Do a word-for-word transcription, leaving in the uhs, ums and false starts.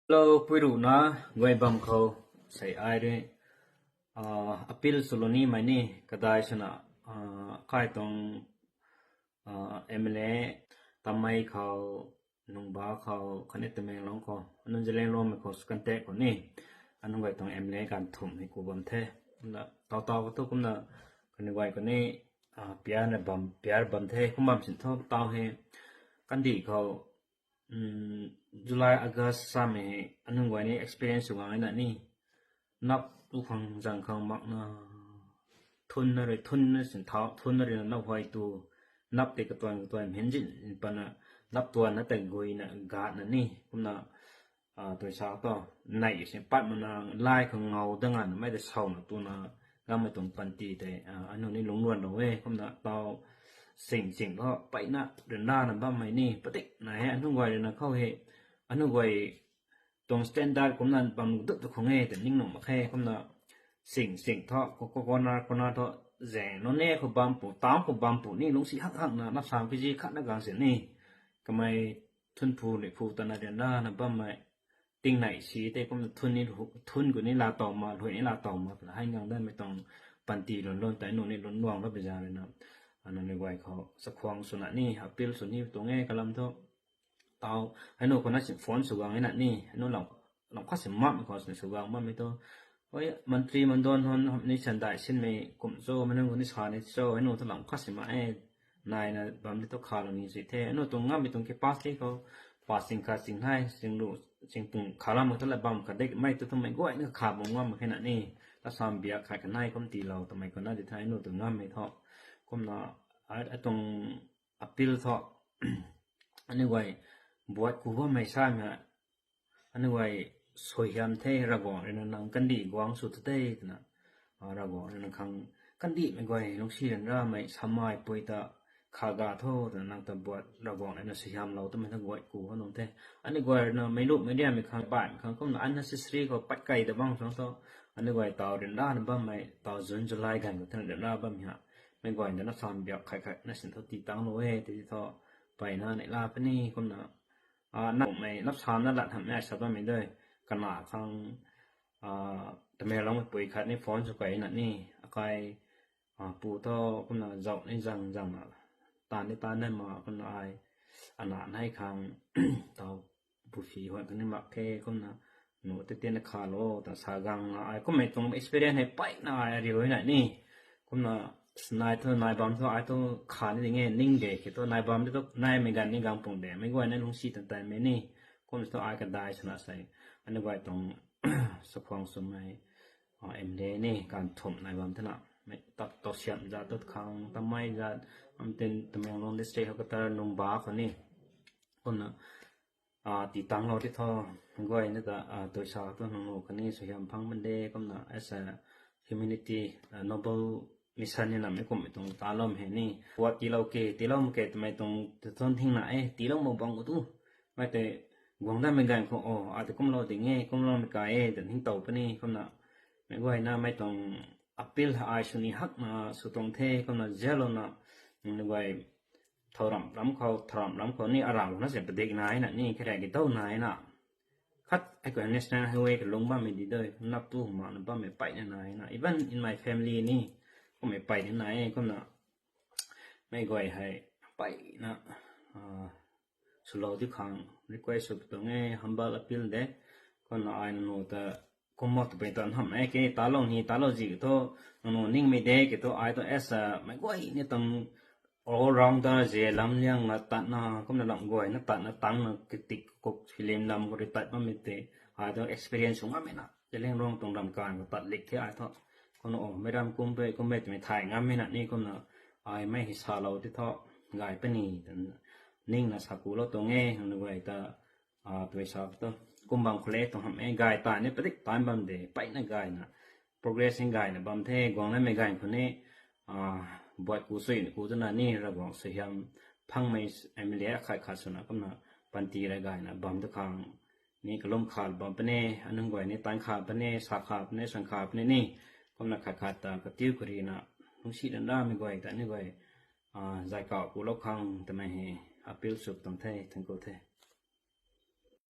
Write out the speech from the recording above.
Hello, pui ruh na, guay bam khou, sei ai rui, ah, appeal swlou nimei ni, kadai swna, ah, kai tuang, ah, M L A, Tamei khou, Nungba khou, khatni Tamenglong khou, anunc Zeliangrongmei khou, contact khou ni, anunc guay tuang M L A ganv thumh hei ku bam the. Kumna, taw taw khou thu kumna, kaniw guay khou ni, ah, piar na bam, piar bam the, kum bam sin thu taw hei, kandih khou, July, August samei hei anunc guay ni experience sw gang na ni. Nap tu khang zang khang makna, thunna rui, thunna sin thau, thunna rui na nap huay tu, nap tei katuan katuan mhin zin zin pana, nap tuanna tei guina gatna ni, kumna, ah, tui sa tu, neih sin pat mana, lai khang ngau da nganmei tei sauna tuna, gammei tuang panty tei, ah, anunc ni lungcluan lou e, kumna taw sing sing thu, peyna ryanrana bammei ni, padik nai hei, anunc guay rui na khou hei, anunc guay tuang standard kumna bam dut tu khang e, tei ning nuh mak khe, kumna sing sing thu, ko, ko, corner, corner thu, zang nunc ne khou bam pu, town khou bam pu ni, lungcsi hak hakna, nap sam piji khatna gang sin ni, kamei thun phu ni phu tana ryanrana bammei, ting neih si tei kumna thun ni, thun khou ni laa taw ma, lhuai ni laa taw ma, twna hei gang danmei tuang panty lun lun tei, anunc ni lungcluan lou pi zaeng rui na, anunc ni guay khou chakhwang swna ni, appeal sw ni tuang e kalam thu. Taw, hei nu khou na sin phone sw gang e na ni, hei nu lam, lam khat si makmei khou sin sw gang makmei thu. Oi, mantri mandon hon, ni sandai sinmei kum cho, mei nunc khou ni sa ni cho, hei nu thu lam khat si mak e, naina bam di thu khalou ni si the, hei nu tuang ngammei tuang capacity khou, pa sing khat sing nai, sing lu, sing pung khalam khou thu la bam khat dei, mei tu thumei guay ni kha bam ngam mak khe na ni, la sam biak khat kanei kum tiilou twmei khou na di the, hei nu tuang ngammei thu. Kumna, a, atuang appeal thu, aniu guay, buat ku bammei samei, aniu guay, suaihiam the, Ravguangc rui na nang kandih guang sw ta the twna, ah, Ravguangc rui na khang kandihmei guay, lungcsi ryanramei, samei pui ta, kha ga tho twna nang ta buat Ravguangc rui na suaihiamlou twmei ta guay ku hou nung the. Aniu guay rui na meic lumei riammei khang, baihmei khang, kumna unnecessary khou pat kei ta bam khang thu, aniu guay taw ryanrana bammei, taw June, July ganv khou thena ryanra bammei ha. Mei guay ta na sam biak khat khat na sin thu tii tangclou e, tei thu, peyna neih la puni, kumna, ah, namei, nap sam na lat hamhmei ai sa bammei dui, kana khang, ah, Tamenglongmei pui khat ni phone sw kei na ni, akai, ah, pu thu kumna zauh ni zang zangna, taanv ni taanv nai ma, kumna ai, ana nai khang, taw, pu phi huan kani mak khe, kumna, nu tei tei na khalou ta sa gangna ai, kummei tuang experience hei peyna ai riu na ni, kumna, nai thu, nai bam thu, ai thu kha ni ding e, ning de, khe thu, nai bam de thu, naimei ganv ni gang pung de, meic guayna lungcsi tan tanmei ni, kum thu ai kadai swna sei, aniu guay tuang, chakhwang swmei, ah, M L A ni, ganv thumh nai bam thena, mei, ta, taw siam zat, tu khang, Tamei zat, am tin, Tamenglong district khou kata Nungba khou ni, kumna, ah, tii tangclou ti thu, guayna ta, ah, tui sa tu nang nu khatni suaihiam phang bam de, kumna as a humanity, ah, noble mission ni namei kummei tuang taloumei hei ni. Buat tiilou ke, tiilou mak ke twmei tuang, tu thon thingna e, tiilou mak bang khou tu. Mei tei, guang danmei ganv khou, o, a tei kumlou ding e, kumloumei kai e, twna hingtow puni, kumna. Meic guayna mei tuang appeal ai sw ni hakna, sw tuang the, kumna zialouna, meic guay, thau ramh ram khou, thau ramh ram khou ni aram na se padik nai na, ni khe rei ki dou nai na. Khat, ai khou national highway kalung bammei di dui, nap tu makna bammei peyna nai na. Even in my family ni, kummei peyna nai, kumna. Meic guay hei, peyna, ah, swlou di khang, request sw tuang e, humble appeal de. Kumna ai nang nu ta, kum mak twpui tan hamh e ke, talou ni, talou zi thu, nang nu ningmei de, ke thu ai thu as a, meic guay ni tuang all rounder ze lam liang na tatna, kumna lam guayna tatna tangna, kitik kuk film lam khou rui tat bammei tei, ai thu experience sw ngammei na, Zeliangrong tuang ram kan khou tat lik the ai thu. Kumna o, meic ram kum pei, kum pei twmei thay ngammei na ni kumna, ai mei hei salou ti thu, gay puni, twna ningna sa kulou tuang e, nang guay ta, ah, tui sa tu. Kum bam khou le tuang hamh e, gay ta ni padik tan bam de, peyna gayna. Progress hei gayna bam the, guang namei ganv khou ni, ah, buat ku sui ni ku twna ni, Ravguangc suaihiam phangmei M L A akhat khat swna kumna panty rui gayna bam tu khang ni kalum kha bam puni, anunc guay ni tan kha puni, sa kha puni, san kha puni ni, kumna khat khat ta katiu karina, lungcsi ryanramei guay ta ni guay, ah, zay kau kulou khang twmei hei appeal sw tuang the, thank you the.